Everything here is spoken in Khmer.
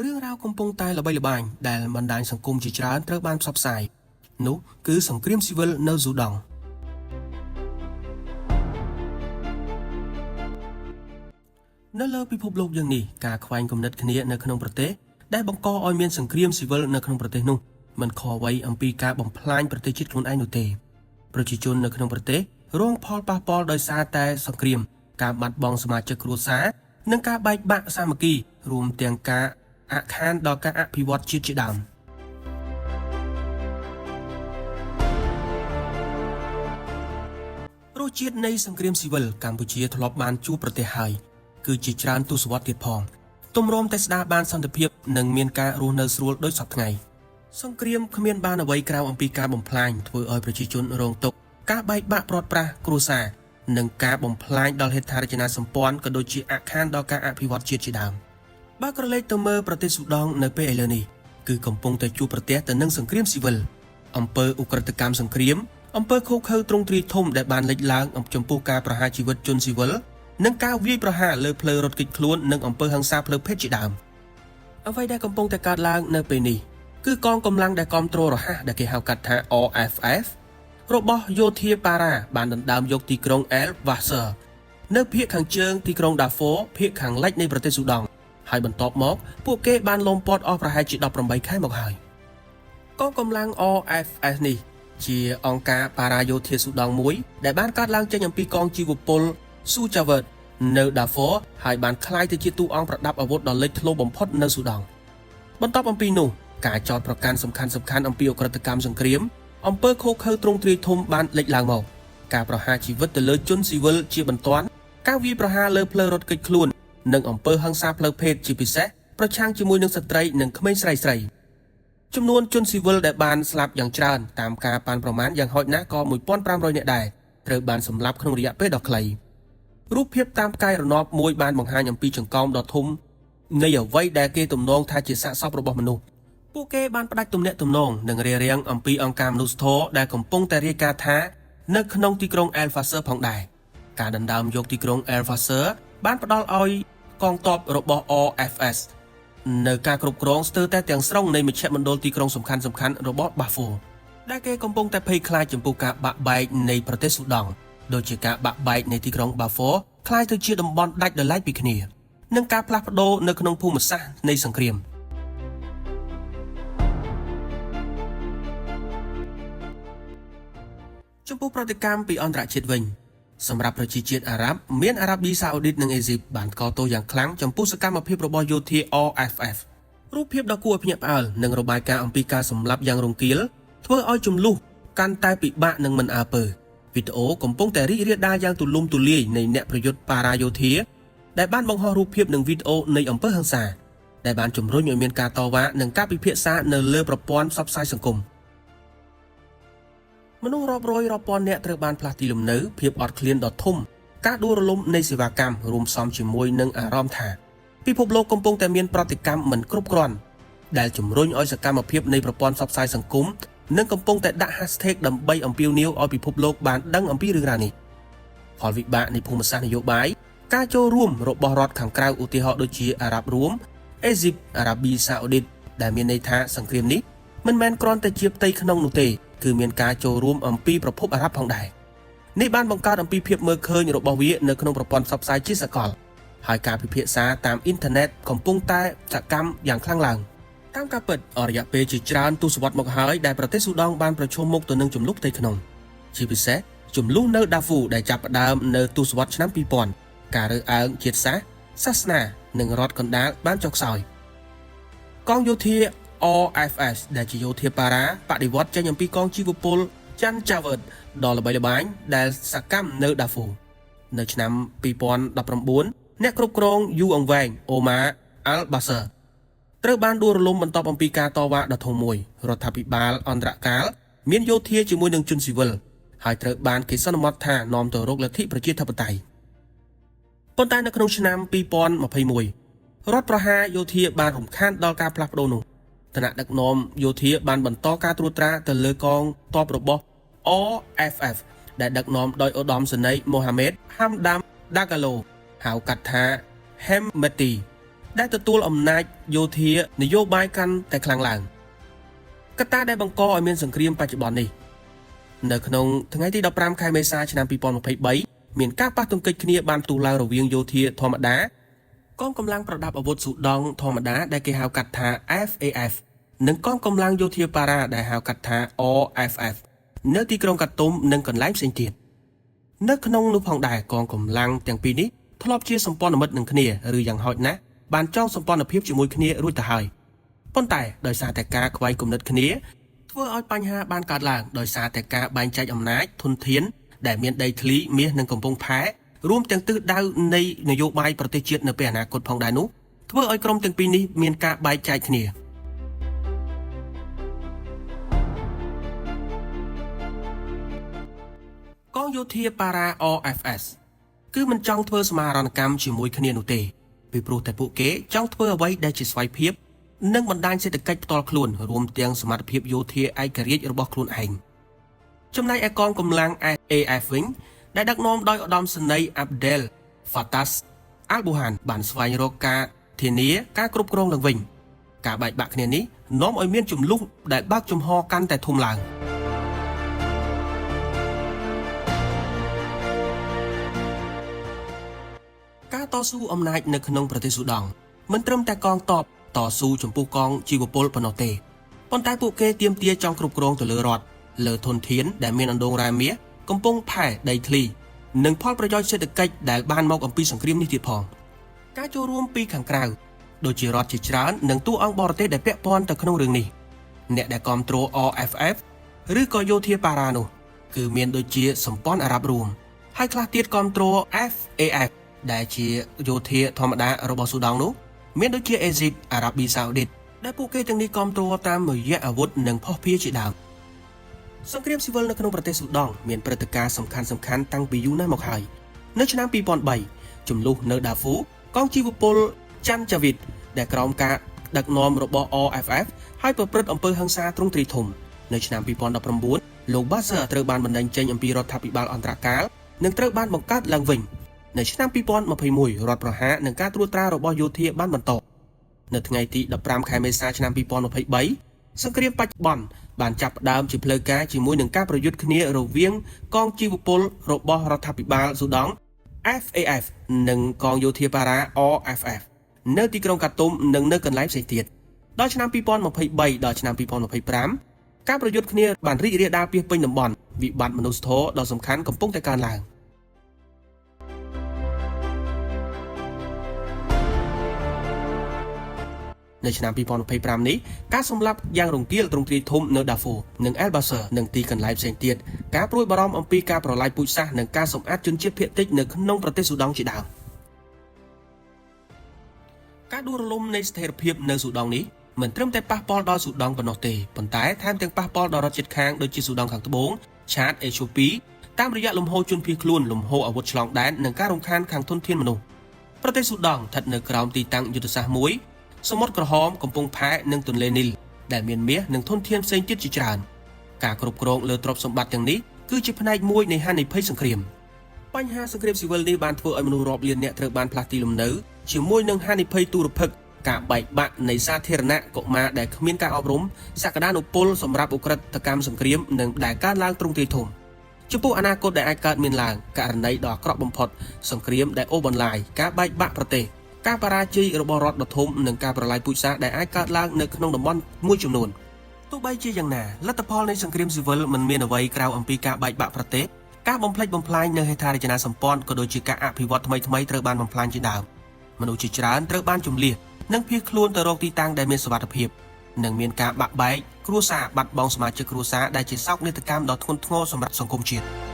រឿងរ៉ាវកំពុងតែល្បីល្បាញដែលបណ្ដាញសង្គមជាច្រើនត្រូវបានផ្សព្វផ្សាយនោះគឺសង្គ្រាមស៊ីវិលនៅស៊ូដង់នៅលើពិភពលោកយើងនេះការខ្វែងគំនិតគ្នានៅក្នុងប្រទេសដែលបង្កឲ្យមានសង្គ្រាមស៊ីវិលនៅក្នុងប្រទេសនោះមិនខុសអ្វីអំពីការបំផ្លាញប្រទេសជាតិខ្លួនឯងនោះទេប្រជាជននៅក្នុងប្រទេសរងផលប៉ះពាល់ដោយសារតែសង្គ្រាមការបាត់បង់សមាជិកគ្រួសារនិងការបែកបាក់សាមគ្គីរួមទាំងការអាក់ខានដល់ការអភិវឌ្ឍជាតិជាដើម រសជាតិនៃសង្គ្រាមស៊ីវិលកម្ពុជាធ្លាប់បានជួបប្រទះហើយគឺជាច្រើនទសវត្សរ៍ទៀតផងទម្រាំតែស្ដារបានសន្តិភាពនិងមានការរស់នៅស្រួលដូចសព្វថ្ងៃសង្គ្រាមគ្មានបានអ្វីក្រៅអំពីការបំផ្លាញធ្វើឲ្យប្រជាជនរងទុក្ខការបែកបាក់ព្រាត់ប្រាសគ្រួសារនិងការបំផ្លាញដល់ហេដ្ឋារចនាសម្ព័ន្ធក៏ដូចជាអាក់ខានដល់ការអភិវឌ្ឍជាតិជាដើមបើក្រឡេកទៅមើលប្រទេសស៊ូដង់នៅពេលឥឡូវនេះគឺកំពុងតែជួបប្រទះទៅនឹងសង្គ្រាមស៊ីវិលអំពើឧក្រិដ្ឋកម្មសង្គ្រាមអំពើឃោរឃៅទ្រង់ទ្រាយធំដែលបានលេចឡើងចំពោះការប្រហារជីវិតជនស៊ីវិលនិងការវាយប្រហារលើផ្លូវរត់គេចខ្លួននិងអំពើហិង្សាផ្លូវភេទជាដើមអ្វីដែលកំពុងតែកើតឡើងនៅពេលនេះគឺកងកម្លាំងដែលគ្រប់គ្រងរហ័សដែលគេហៅកាត់ថា OFF របស់យោធាប៉ារ៉ាបានដណ្ដើមយកទីក្រុង El Wasser នៅភាគខាងជើងទីក្រុង Darfur ភាគខាងលិចនៃប្រទេសស៊ូដង់ហើយបន្ទាប់មកពួកគេបានលំព័ទ្ធអស់ប្រហែលជា18ខែមកហើយកងកម្លាំង OFS នេះជាអង្គការប៉ារ៉ាយោធាស៊ូដង់មួយដែលបានកើតឡើងចេញអំពីកងជីវពលស៊ូចាវើតនៅ Darfur ហើយបានក្លាយទៅជាតួអង្គប្រដាប់អាវុធដ៏លេចធ្លោបំផុតនៅស៊ូដង់បន្ទាប់អំពីនោះការចោទប្រកាន់សំខាន់ៗអំពីឧក្រិដ្ឋកម្មសង្គ្រាមអំពើឃោរឃៅទ្រង់ទ្រាយធំបានលេចឡើងមកការប្រហារជីវិតទៅលើជនស៊ីវិលជាបន្ទាន់ការវាយប្រហារលើផ្លូវរត់គេចខ្លួននិងអំពើហិង្សាផ្លូវភេទជាពិសេសប្រឆាំងជាមួយនឹងស្ត្រីនិងក្មេងស្រីៗចំនួនជនស៊ីវិលដែលបានស្លាប់យ៉ាងច្រើនតាមការប៉ាន់ប្រមាណយ៉ាងហោចណាស់ក៏1500នាក់ដែរត្រូវបានសម្លាប់ក្នុងរយៈពេលដ៏ខ្លីរូបភាពតាមផ្កាយរណបមួយបានបង្ហាញអំពីចង្កោមដ៏ធំនៃអ្វីដែលគេទំនងថាជាសាកសពរបស់មនុស្សពួកគេបានផ្ដាច់ទំនាក់ទំនងនិងរារាំងអំពីអង្គការមនុស្សធម៌ដែលកំពុងតែរាយការណ៍ថានៅក្នុងទីក្រុង El Fasher ផងដែរការដណ្ដើមយកទីក្រុង El Fasher បានផ្ដល់ឲ្យកងទ័ពរបស់ OFS នៅការគ្រប់គ្រងស្ទើរតែទាំងស្រុងនៃមជ្ឈមណ្ឌលទីក្រុងសំខាន់ៗរបស់ Darfur ដែលគេកំពុងតែភ័យខ្លាចចំពោះការបាក់បែកនៃប្រទេសស៊ូដង់ដូចជាការបាក់បែកនៃទីក្រុង Darfur ក្លាយទៅជាតំបន់ដាច់ដោយឡែកពីគ្នានិងការផ្លាស់ប្ដូរនៅក្នុងភូមិសាស្ត្រនៃសង្គ្រាមចំពោះប្រតិកម្មពីអន្តរជាតិវិញសម្រាប់ប្រជាជាតិអារ៉ាប់មានអារ៉ាប៊ីសាអូឌីតនិងអេស៊ីបបានថ្កោលទោសយ៉ាងខ្លាំងចំពោះសកម្មភាពរបស់យោធា OFF រូបភាពដ៏គួរឲ្យភ្ញាក់ផ្អើលនិងរបាយការណ៍អំពីការសម្លាប់យ៉ាងរង្គាលធ្វើឲ្យចំនួនកាន់តែពិបាកនិងមិនអើពើវីដេអូកំពុងតែរីករាលដាលយ៉ាងទូលំទូលាយនៃអ្នកប្រយុទ្ធប៉ារ៉ាយោធាដែលបានបង្ហោះរូបភាពនិងវីដេអូនៃអំពើហិង្សាដែលបានជំរុញឲ្យមានការតវ៉ានិងការពិភាក្សានៅលើប្រព័ន្ធផ្សព្វផ្សាយសង្គមមនុស្សរាប់រយរាប់ពាន់នាក់ត្រូវបានផ្លាស់ទីលំនៅភាពអត់ឃ្លានដ៏ធំការដួលរលំនៃសេវាកម្មរួមផ្សំជាមួយនឹងអារម្មណ៍ថាពិភពលោកកំពុងតែមានប្រតិកម្មមិនគ្រប់គ្រាន់ដែលជំរុញឲ្យសកម្មភាពនៃប្រព័ន្ធផ្សព្វផ្សាយសង្គមនិងកំពុងតែដាក់ hashtag ដើម្បីអំពាវនាវឲ្យពិភពលោកបានដឹងអំពីរឿងរ៉ាវនេះផលវិបាកនៃភូមិសាស្ត្រនយោបាយការចូលរួមរបស់រដ្ឋខាងក្រៅឧទាហរណ៍ដូចជាអារ៉ាប់រួមអេស៊ីបអារ៉ាប៊ីសាអូឌីតដែលមានន័យថាសង្គ្រាមនេះមិនមែនគ្រាន់តែជាផ្ទៃក្នុងនោះទេគឺមានការចូលរួមអំពីប្រភពអារ៉ាប់ផងដែរនេះបានបង្កើតអំពីភាពមើលឃើញរបស់វានៅក្នុងប្រព័ន្ធផ្សព្វផ្សាយជាសកលហើយការពិភាក្សាតាមអ៊ីនធឺណិតកំពុងតែសកម្មយ៉ាងខ្លាំងឡើងតាមការពិតអស់រយៈពេលជាច្រើនទសវត្សរ៍មកហើយដែលប្រទេសស៊ូដង់បានប្រឈមមុខទៅនឹងចំនួនផ្ទៃក្នុងជាពិសេសចំនួននៅដាហ្វូដែលចាប់ផ្ដើមនៅទសវត្សរ៍ឆ្នាំ2000ការរើសអើងជាតិសាសន៍សាសនានិងរដ្ឋកណ្ដាលបានចុះខ្សោយកងយោធា OFS ដែលជាយោធាប៉ារ៉ាបដិវត្តចេញអំពីកងជីវពលច័ន្ទចាវើតដ៏ល្បីល្បាញដែលសកម្មនៅដាហ្វូនៅឆ្នាំ2019អ្នកគ្រប់គ្រងយូរអង្វែងអូម៉ាអាល់បាសឺត្រូវបានដួលរលំបន្ទាប់អំពីការតវ៉ាដ៏ធំមួយរដ្ឋាភិបាលអន្តរកាលមានយោធាជាមួយនឹងជនស៊ីវិលហើយត្រូវបានគេសន្មតថានាំទៅរកលទ្ធិប្រជាធិបតេយ្យប៉ុន្តែនៅក្នុងឆ្នាំ2021រដ្ឋប្រហារយោធាបានរំខានដល់ការផ្លាស់ប្ដូរនោះឋានៈដឹកនាំយោធាបានបន្តការត្រួតត្រាទៅលើកងទ័ពរបស់ OFF ដែលដឹកនាំដោយឧត្តមសេនីយ៍ម៉ូហាម៉េតហាំដាំដាហ្គាឡូហៅកាត់ថា Hemeti ដែលទទួលអំណាចយោធានយោបាយកាន់តែខ្លាំងឡើងកត្តាដែលបង្កឲ្យមានសង្គ្រាមបច្ចុប្បន្ននេះនៅក្នុងថ្ងៃទី15ខែមេសាឆ្នាំ2023មានការប៉ះទង្គិចគ្នាបានផ្ទុះឡើងរវាងយោធាធម្មតាកងកម្លាំងប្រដាប់អាវុធស៊ូដង់ធម្មតាដែលគេហៅកាត់ថា FAF និងកងកម្លាំងយោធាប៉ារ៉ាដែលហៅកាត់ថា OFF នៅទីក្រុងកាតុំនិងកន្លែងផ្សេងទៀតនៅក្នុងនោះផងដែរកងកម្លាំងទាំងពីរនេះធ្លាប់ជាសម្ព័ន្ធមិត្តនឹងគ្នាឬយ៉ាងហោចណាស់បានចងសម្ព័ន្ធភាពជាមួយគ្នារួចទៅហើយប៉ុន្តែដោយសារតែការខ្វែងគំនិតគ្នាធ្វើឲ្យបញ្ហាបានកើតឡើងដោយសារតែការបែងចែកអំណាចធនធានដែលមានដីធ្លីមាសនិងកំពង់ផែរួមទាំងទិសដៅនៃនយោបាយប្រទេសជាតិនៅពេលអនាគតផងដែរនោះធ្វើឲ្យក្រុមទាំងពីរនេះមានការបែកចែកគ្នាកងយោធាប៉ារ៉ា OFS គឺមិនចង់ធ្វើសមាហរណកម្មជាមួយគ្នានោះទេពីព្រោះតែពួកគេចង់ធ្វើអ្វីដែលជាស្វ័យភាពនិងបណ្ដាញសេដ្ឋកិច្ចផ្ទាល់ខ្លួនរួមទាំងសមត្ថភាពយោធាឯករាជ្យរបស់ខ្លួនឯងចំណែកឯកងកម្លាំង SAF វិញដែលដឹកនាំដោយឧត្តមសេនីយ៍អាប់ឌែលហ្វាតាសអាល់ប៊ូហានបានស្វែងរកការធានាការគ្រប់គ្រងឡើងវិញការបែកបាក់គ្នានេះនាំឲ្យមានចំនួនដែលបើកចំហកាន់តែធំឡើងការតស៊ូអំណាចនៅក្នុងប្រទេសស៊ូដង់មិនត្រឹមតែកងទ័ពតស៊ូចំពោះកងជីវពលប៉ុណ្ណោះទេប៉ុន្តែពួកគេទាមទារចង់គ្រប់គ្រងទៅលើរដ្ឋលើធនធានដែលមានអណ្ដូងរ៉ែមាសកំពង់ផែដីធ្លីនិងផលប្រយោជន៍សេដ្ឋកិច្ចដែលបានមកអំពីសង្គ្រាមនេះទៀតផងការចូលរួមពីខាងក្រៅដូចជារដ្ឋជាច្រើននិងតួអង្គបរទេសដែលពាក់ព័ន្ធទៅក្នុងរឿងនេះអ្នកដែលគាំទ្រ OFF ឬក៏យោធាប៉ារ៉ានោះគឺមានដូចជាសម្ព័ន្ធអារ៉ាប់រួមហើយខ្លះទៀតគាំទ្រ FAF ដែលជាយោធាធម្មតារបស់ស៊ូដង់នោះមានដូចជាអេស៊ីបអារ៉ាប៊ីសាអូឌីតដែលពួកគេទាំងនេះគាំទ្រតាមរយៈអាវុធនិងភស្តុភារជាដើមសង្គ្រាមស៊ីវិលនៅក្នុងប្រទេសស៊ូដង់មានព្រឹត្តិការណ៍សំខាន់ៗតាំងពីយូរណាស់មកហើយនៅឆ្នាំ2003ចំនួននៅដាហ្វូកងជីវពលច័ន្ទចាវីតដែលក្រោមការដឹកនាំរបស់ OFF ហើយប្រព្រឹត្តអំពើហិង្សាទ្រង់ទ្រាយធំនៅឆ្នាំ2019លោកបាសឺត្រូវបានបណ្តេញចេញអំពីរដ្ឋាភិបាលអន្តរកាលនិងត្រូវបានបង្កើតឡើងវិញនៅឆ្នាំ2021រដ្ឋប្រហារនិងការត្រួតត្រារបស់យោធាបានបន្តនៅថ្ងៃទី15ខែមេសាឆ្នាំ2023សង្គ្រាមបច្ចុប្បន្នបានចាប់ផ្ដើមជាផ្លូវការជាមួយនឹងការប្រយុទ្ធគ្នារវាងកងជីវពលរបស់រដ្ឋាភិបាលស៊ូដង់ FAF និងកងយោធាប៉ារ៉ា OFF នៅទីក្រុងកាតុំនិងនៅកន្លែងផ្សេងទៀតដល់ឆ្នាំ2023ដល់ឆ្នាំ2025ការប្រយុទ្ធគ្នាបានរីករាលដាលពាសពេញតំបន់វិបត្តិមនុស្សធម៌ដ៏សំខាន់កំពុងតែកើនឡើងនៅឆ្នាំ2025នេះការសម្លាប់យ៉ាងរង្គាលទ្រង់ទ្រាយធំនៅដាហ្វូនិងអែលបាសឺនិងទីកន្លែងផ្សេងទៀតការព្រួយបារម្ភអំពីការប្រឡាយពូជសាសន៍និងការសម្អាតជនជាតិភាគតិចនៅក្នុងប្រទេសស៊ូដង់ជាដើមការដួលរលំនៃស្ថិរភាពនៅស៊ូដង់នេះមិនត្រឹមតែប៉ះពាល់ដល់ស៊ូដង់ប៉ុណ្ណោះទេប៉ុន្តែថែមទាំងប៉ះពាល់ដល់រដ្ឋជិតខាងដូចជាស៊ូដង់ខាងត្បូងឆាតអេត្យូពីតាមរយៈលំហូរជនភៀសខ្លួនលំហូរអាវុធឆ្លងដែននិងការរំខានខាងធនធានមនុស្សប្រទេសស៊ូដង់ស្ថិតនៅក្រោមទីតាំងយុទ្ធសាស្ត្រមួយសមុទ្រក្រហមកំពង់ផែនិងទន្លេនីលដែលមានមាសនិងធនធានផ្សេងទៀតជាច្រើនការគ្រប់គ្រងលើទ្រព្យសម្បត្តិទាំងនេះគឺជាផ្នែកមួយនៃហានិភ័យសង្គ្រាមបញ្ហាសង្គ្រាមស៊ីវិលនេះបានធ្វើឲ្យមនុស្សរាប់លាននាក់ត្រូវបានផ្លាស់ទីលំនៅជាមួយនឹងហានិភ័យទូរភិក្សការបែកបាក់នៃសាធារណៈកុមារដែលគ្មានការអប់រំសក្តានុពលសម្រាប់ឧក្រិដ្ឋកម្មសង្គ្រាមនិងដែលកើនឡើងទ្រង់ទ្រាយធំចំពោះអនាគតដែលអាចកើតមានឡើងករណីដ៏អាក្រក់បំផុតសង្គ្រាមដែលអូសបន្លាយការបែកបាក់ប្រទេសការបរាជ័យរបស់រដ្ឋដ៏ធំនិងការប្រឡាយពូជសាសន៍ដែលអាចកើតឡើងនៅក្នុងតំបន់មួយចំនួនទោះបីជាយ៉ាងណាលទ្ធផលនៃសង្គ្រាមស៊ីវិលមិនមានអ្វីក្រៅអំពីការបែកបាក់ប្រទេសការបំផ្លិចបំផ្លាញនៅហេដ្ឋារចនាសម្ព័ន្ធក៏ដូចជាការអភិវឌ្ឍថ្មីៗត្រូវបានបំផ្លាញជាដើមមនុស្សជាច្រើនត្រូវបានជម្លៀសនិងភៀសខ្លួនទៅរកទីតាំងដែលមានសុវត្ថិភាពនិងមានការបាក់បែកគ្រួសារបាត់បង់សមាជិកគ្រួសារដែលជាសោកនាដកម្មដ៏ធ្ងន់ធ្ងរសម្រាប់សង្គមជាតិ។